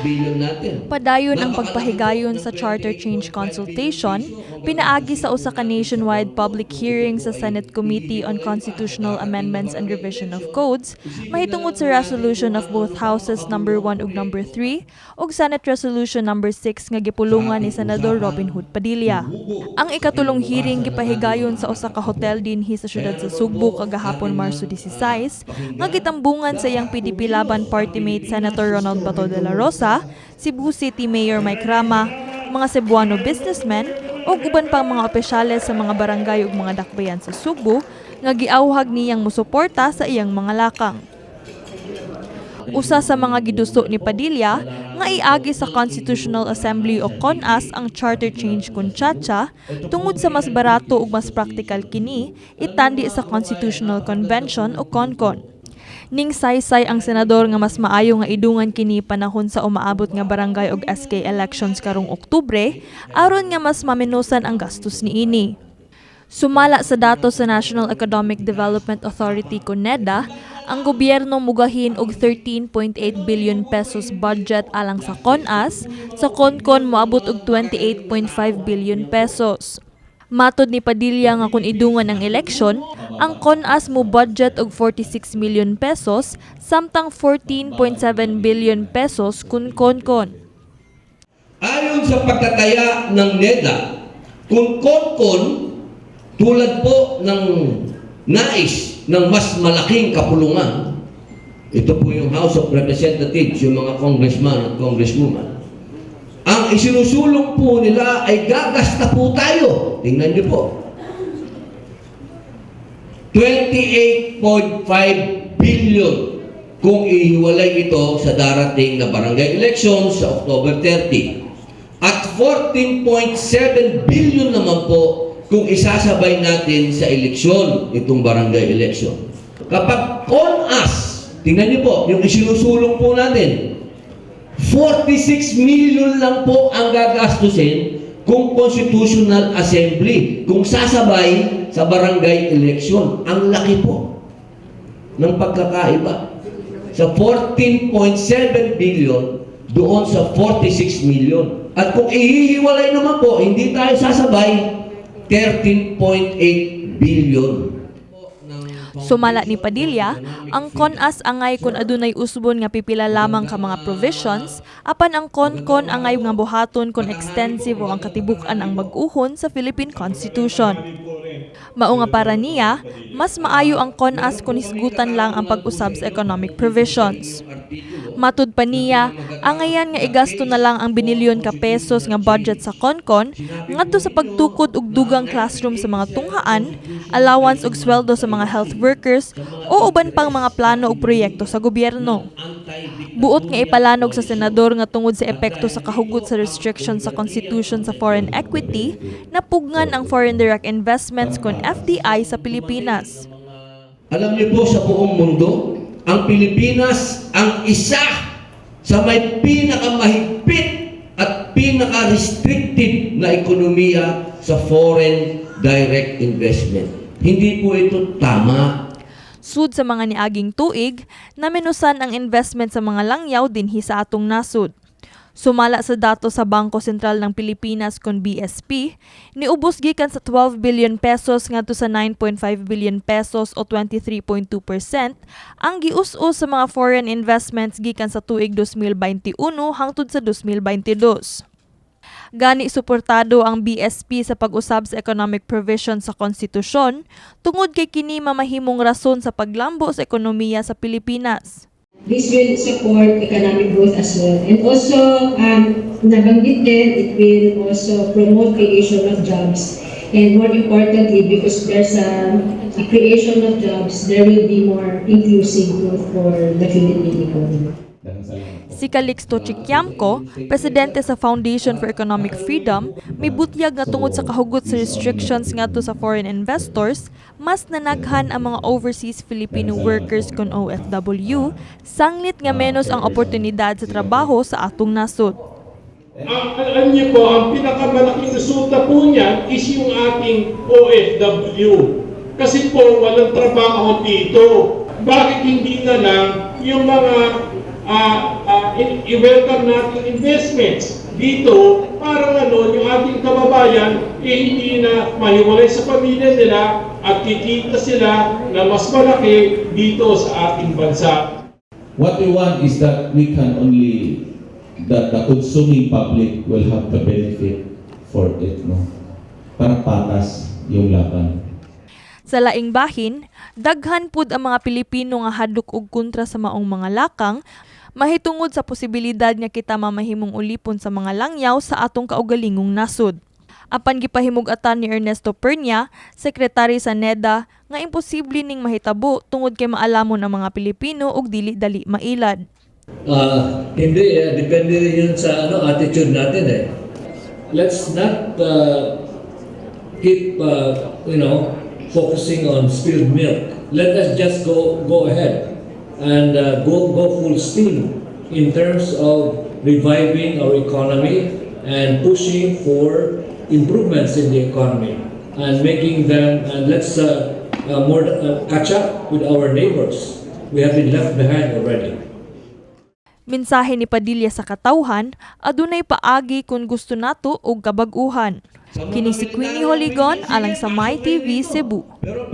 billion natin. Padayon ang pagpahigayon sa Charter Change Consultation, pinaagi sa usa ka nationwide public hearing sa Senate Committee on Constitutional Amendments and Revision of Codes mahitungod sa resolution of both houses number 1 ug number 3 ug Senate Resolution number 6 nga gipulungan ni Senador Robin Hood Padilla. Ang ikatulong hearing gipahigayon sa usa ka hotel dinhi sa syudad sa Sugbo kagahapon, Marso 16, nga gitambungan sa iyang PDP Laban party mate Senator Ronald Bato de la Rosa, Cebu City Mayor Mike Rama, mga Cebuano businessmen ug uban pang mga opisyales sa mga barangay ug mga dakbayan sa Sugbo nga giawhag niyang musuporta sa iyang mga lakang. Usa sa mga giduso ni Padilla nga iagi sa Constitutional Assembly o CONAS ang charter change kon Chacha tungod sa mas barato ug mas praktikal kini itandi sa Constitutional Convention o CONCON. Ning saysay ang senador nga mas maayo nga idungan kini panahon sa umaabot nga barangay ug SK elections karong Oktubre aron nga mas maminusan ang gastos niini. Sumala sa datos sa National Economic Development Authority kon NEDA, ang gobyerno mugahin og 13.8 billion pesos budget alang sa CONAS, sa CONCON moabot og 28.5 billion pesos. Matod ni Padilla nga kung idungan ang eleksyon, ang CONAS mo budget og 46 million pesos samtang 14.7 billion pesos kun CONCON. Ayon sa pagtataya ng NEDA, kung CONCON, tulad po ng nais ng mas malaking kapulungan, ito po yung House of Representatives, yung mga congressman at congresswoman, ang isinusulong po nila ay gagasta po tayo. Tingnan niyo po. 28.5 billion kung ihiwalay ito sa darating na barangay elections sa October 30. At 14.7 billion naman po kung isasabay natin sa eleksyon, itong barangay election. Kapag CONAS, tingnan niyo po, yung isinusulong po natin, 46 million lang po ang gagastusin kung Constitutional Assembly, kung sasabay sa barangay election. Ang laki po ng pagkakaiba. Sa 14.7 billion doon sa 46 million. At kung ihihiwalay naman po, hindi tayo sasabay, 13.8 billion. Sumala ni Padilla, ang CONAS angay kung adunay usbon nga pipila lamang ka mga provisions, apan ang CONCON angay nga buhaton kung extensive o ang katibuk-an ang bag-uhon sa Philippine Constitution. Mao nga para niya, mas maayo ang CONAS kung hisgutan lang ang pag-usab sa economic provisions. Matud pa niya, angayan nga igasto na lang ang binilyon ka pesos nga budget sa CONCON ngadto sa pagtukod og dugang classroom sa mga tunghaan, allowance og sweldo sa mga health workers o uban pang mga plano ug proyekto sa gobyerno. Buot nga ipalanog sa senador nga tungod sa epekto sa kahugot sa restriction sa Constitution sa foreign equity, napugngan ang foreign direct investments kon FDI sa Pilipinas. Alam niyo po, sa buong mundo, ang Pilipinas ang isa sa may pinakamahigpit at pinaka-restrictive na ekonomiya sa foreign direct investment. Hindi po ito tama. Sud sa mga niaging tuig, naminusan ang investment sa mga langyaw dinhi sa atong nasod. Sumala sa datos sa Bangko Sentral ng Pilipinas kon BSP, niubos gikan sa 12 billion pesos ngadto sa 9.5 billion pesos o 23.2% ang gius-us sa mga foreign investments gikan sa tuig 2021 hangtod sa 2022. Gani suportado ang BSP sa pag-usab sa economic provision sa konstitusyon tungod kay kini mamahimong rason sa paglambo sa ekonomiya sa Pilipinas. This will support economic growth as well. And also, nabanggit din, it will also promote creation of jobs. And more importantly, because there's a creation of jobs, there will be more inclusive growth for the Philippine economy. Si Calixto Chikiamco, presidente sa Foundation for Economic Freedom, mibutyag nga tungod sa kahugot sa restrictions ngadto sa foreign investors, mas nanaghan ang mga overseas Filipino workers kon OFW, sanglit nga menos ang oportunidad sa trabaho sa atong nasod. Ang alam niyo po, ang pinakamalaking resulta po niyan is yung ating OFW. Kasi po, walang trabaho dito. Bakit hindi na lang yung mga i-welcome natin investments dito para ano, yung ating kababayan eh, hindi na mahiwalay sa pamilya nila at kikita sila na mas malaki dito sa ating bansa. What we want is that we can only, that the consuming public will have the benefit for it, no? Para patas yung laban. Sa laing bahin, daghan pud ang mga Pilipino nga hadlok og kontra sa maong mga lakang mahitungod sa posibilidad nga kita mamahimong ulipon sa mga langyaw sa atong kaugalingong nasod. Apan gipahimug-atan ni Ernesto Pernia, sekretary sa NEDA, nga imposible ning mahitabo tungod kay maalamon ang mga Pilipino ug dili dali mailad. Ah, hindi eh, depende rin yun sa ano, attitude natin eh. Let's not keep focusing on spilled milk. Let us just go ahead and go full steam in terms of reviving our economy and pushing for improvements in the economy and making them and let's more catch up with our neighbors. We have been left behind already. Mensahe ni Padilla sa katawhan, adunay paagi kung gusto nato og kabag-uhan. Kini si Queenie Holigon alang sa My TV Cebu. Pero